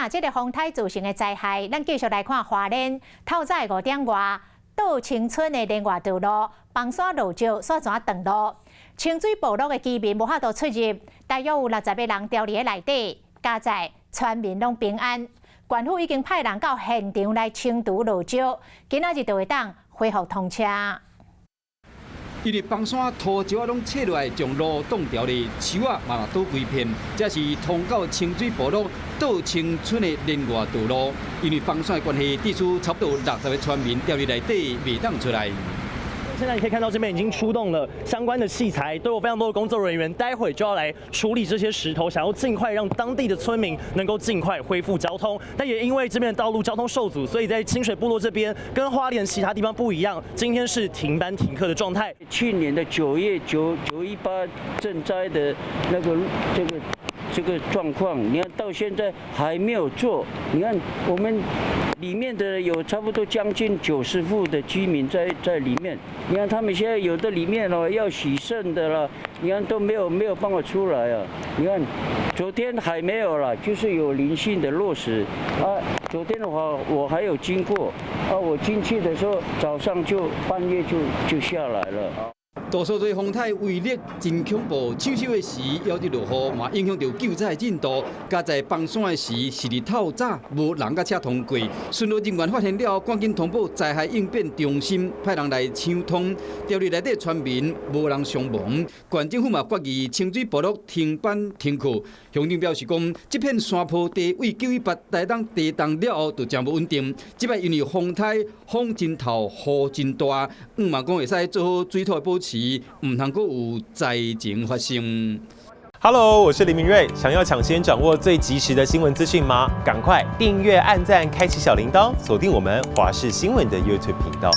若這个風颱造成的災害，咱繼續來看花蓮透早5點外，道清村的連外道路崩山落石，煞怎斷路？清水部落的居民無法度出入，大約有60個人牢佇咧內底，佳哉村民攏平安。縣府已經派人到現場來清除落石，今仔日就會當恢復通車。因為崩山土石仔攏切落來，將路擋牢咧，樹仔嘛倒規片。這是通到清水部落道清村的連外道路，因為崩山的關係，至少差不多60個村民牢佇內底，袂當出來。現在你可以看到這邊已經出動了相關的器材，都有非常多的工作人員，待會就要來處理這些石頭，想要盡快讓當地的村民能夠盡快恢復交通。但也因為這邊的道路交通受阻，所以在清水部落這邊跟花蓮其他地方不一樣，今天是停班停課的狀態。去年的9月9·9·18震災的那個這個狀況，你看到現在還沒有做。你看我們裡面的有差不多將近90戶的居民在裡面，你看他們現在有的裡面哦要洗腎的了，你看都沒有辦法出來啊。你看昨天還沒有了，就是有零星的落石啊。昨天的話我還有經過啊，我進去的時候早上就半夜就下來了。多數這風颱威力真恐怖，搶修的時猶佇落雨，嘛影響著救災進度。佳哉崩山的時是佇透早，無人佮車通過。巡邏人員發現了後，趕緊通報災害應變中心，派人來搶通。牢佇內底村民無人傷亡。縣政府嘛決議清水部落停班停課。鄉長表示講，這片山坡地為9·18台東地動了後，就誠無穩定。這擺因為風颱風真透，雨真大，向望講會使做好水土的保持，毋通閣有災情發生。 Hello，我是林明瑞。想要搶先掌握最及時的新聞資訊嗎？趕快訂閱、按讚、開啟小鈴鐺，鎖定我們華視新聞的 YouTube 頻道。